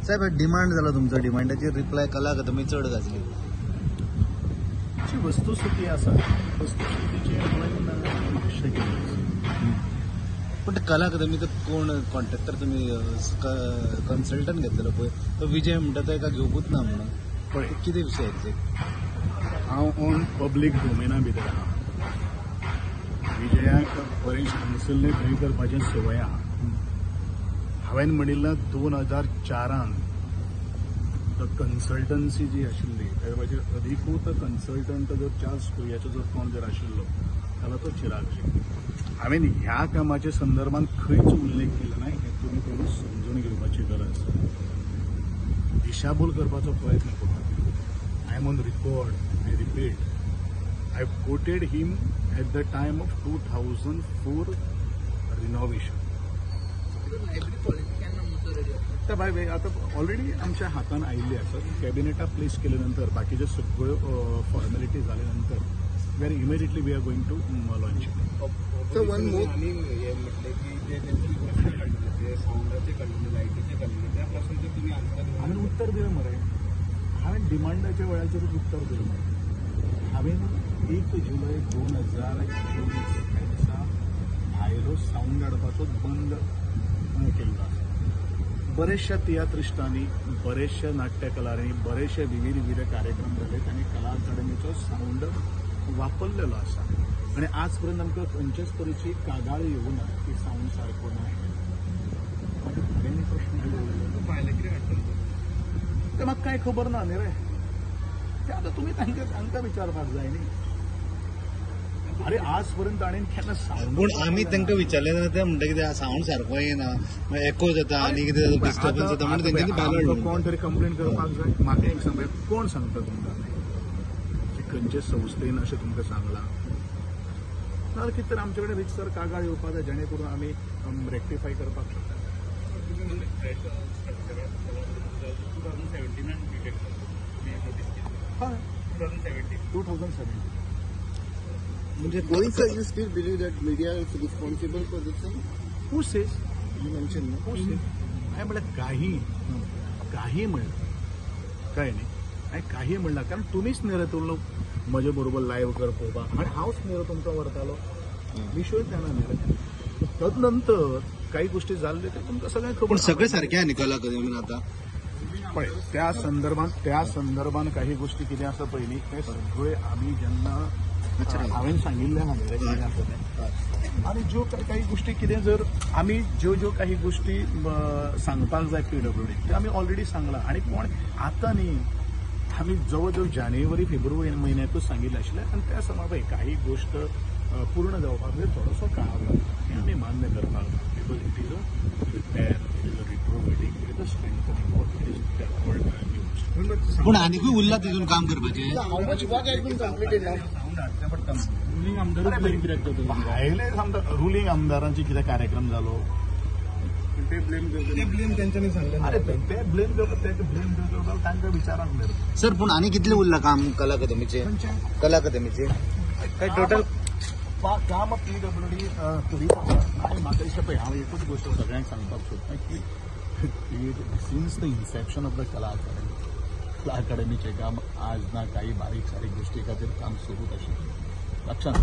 साहेब, demand जाला तुमचो, डिमांडाचेर reply कला अकादमी चड गाजली. जी वस्तुस्थिती आसा, वस्तुस्थितीचेर हांवें भाश्य केल्लें आसा. पण कला अकादमीचो कोण कॉन्ट्रॅक्टर तुमी कन्सल्टंट घेतलेलो पळय, तो विजय म्हणटा तो एका घेवकूच ना म्हणून. पळय, कितें विशय एग्जॅक्ट? हांव ऑन पब्लीक डोमेना भितर आहा. विजयाक बरें हांगसरलें थंय करपाचें संवय आहा. हांवें म्हणिल्लें 2004 the consultancy जी आशिल्ली ताचे अधिकृत कन्सल्टंट जर चार्ल्स कुर्याचो जर कोण जर आशिल्लो जाल्यार तो चिराग शेट्टी. हांवें ह्या कामाच्या संदर्भात खंयच उल्लेख केलो ना, हें तुमी पयलीं समजून घेवपाची गरज. दिशाभूल करपाचो प्रयत्न करूं. I am on record, I repeat, I quoted him at the time of 2004 renovation. त्या भायर आतां ऑलरेडी आमच्या हातान आयिल्ली आसा. कॅबिनेटा प्लेस केले नंतर बाकीच्यो सगळ्यो फॉर्मेलिटी जाले नंतर we are immediately we are going to launch. So one more आनी हे म्हटलें की जे तेंचे प्रश्न काडले, ते सावंडाचे काडले, लायटीचे काडले, त्या प्रश्नाचेर तुमी आन्सर हांवें उत्तर दिलें मरे. हांवें डिमांडाच्या वेळाचेरूच उत्तर दिलें मरे. हांवें 1 जुलय 2024 ह्या दिसा भायलो सावंड हाडपाचो बंद केल्लो आसा. बरेचशा तियात्रिस्टांनी, बरेचशा नाट्यकलांनी, बरेचशे विविध विविध कार्यक्रम जाले, तांणी कला अकादमीचो सावंड वापरलेलो आसा. आनी आज पर्यंत आमकां खंयचेच तरेची कागाळ येवना की सावंड सारको ना. मागीर हांवें प्रश्न दवरलो, भायलें कितें हाडटलो? तें म्हाका कांय खबर ना न्ही रे. तें आतां तुमी तांकां विचारपाक जाय न्ही. अरे आज पर्यंत ताणें केन्ना सावंड पूण आमी तांकां विचारलें जाल्यार ते म्हणटा कितें सावंड सारको येना, एको जाता आनी कितें डिस्टर्बन्स जाता म्हणून तेंच्यांनी भायलो हाडलो. कोण तरी कंप्लेन करपाक जाय. म्हाका एक सांग, कोण सांगता तुमकां की खंयचे संस्थेन अशें तुमकां सांगलां? नाजाल्यार कितें तरी आमचे कडेन रितसर कागाळ येवपाक जाय जेणे करून आमी रेक्टिफाय करपाक शकता. तुमी म्हणलें थ्रेट स्ट्रक्चर 2017 डिटेक्ट तुमी नोटीस केली. हय, 2017 2017. म्हणजे Going, sir, you still believe that media is responsible for this thing? Who says? You mentioned, no? Who says? हांवें म्हणलें काही काही म्हणलें, कळ्ळें न्ही? हांवें काही म्हणलां कारण तुमीच न्ही रे तो लोक म्हजे बरोबर लायव्ह कर पळोवपाक, आनी हांवच न्ही रे तुमकां व्हरतालो, विशय जाणा न्ही रे. तदनंतर काही गोष्टी जाल्ल्यो त्यो तुमकां सगळ्यांक खबर. पूण सगळें सारकें आहा न्ही कला अकादमीन आतां? पळय, त्या संदर्भात काही गोष्टी कितें आसा पयलीं ते सगळे आमी जेन्ना हांवें सांगिल्लें आहा न्ही रे कितें आसा तें. आनी ज्यो काही गोष्टी कितें जर आमी ज्यो ज्यो काही गोष्टी सांगपाक जाय पीडब्ल्यूडी त्यो आमी ऑलरेडी सांगलां. आनी कोण आतां न्ही, आमी जवळ जवळ जानेवारी फेब्रुवारी म्हयन्याकूच सांगिल्लें आशिल्लें. आनी त्या समा पळय काही गोश्ट पूर्ण जावपाक थोडोसो काळ लागता, हें आमी मान्य करपाक जाय. Because it is a repair, it is a retrofitting, it is a strengthening work, it is backward use. पूण आनिकूय उरला तितून काम करपाचें? How much work has been completed now? Sound हाडचें पडटा. रुलींग आमदारूच ब्लेम कित्याक करता? भायले आमदार, रुलींग आमदारांचे कितें कार्यक्रम जालो ते ब्लेम करता, ते ब्लेम तेंच्यांनी सांगलें. अरे ते ब्लेम करता, ते ब्लेम करता तांकां विचारांक मेळटा. सर, पूण आनी कितलें उरलां काम कला अकादमीचें? कला अकादमीचें काय टोटल काम पीडब्ल्यूडी करीत आसा. आनी म्हाका दिसता पळय, हांव एकूच गोश्ट सगळ्यांक सांगपाक सोदता की since the inception of the Kala Akademi, कला अकादमीचें काम आज ना काही बारीक सारीक गोश्टी खातीर काम सुरूच आशिल्लें. लक्षांत.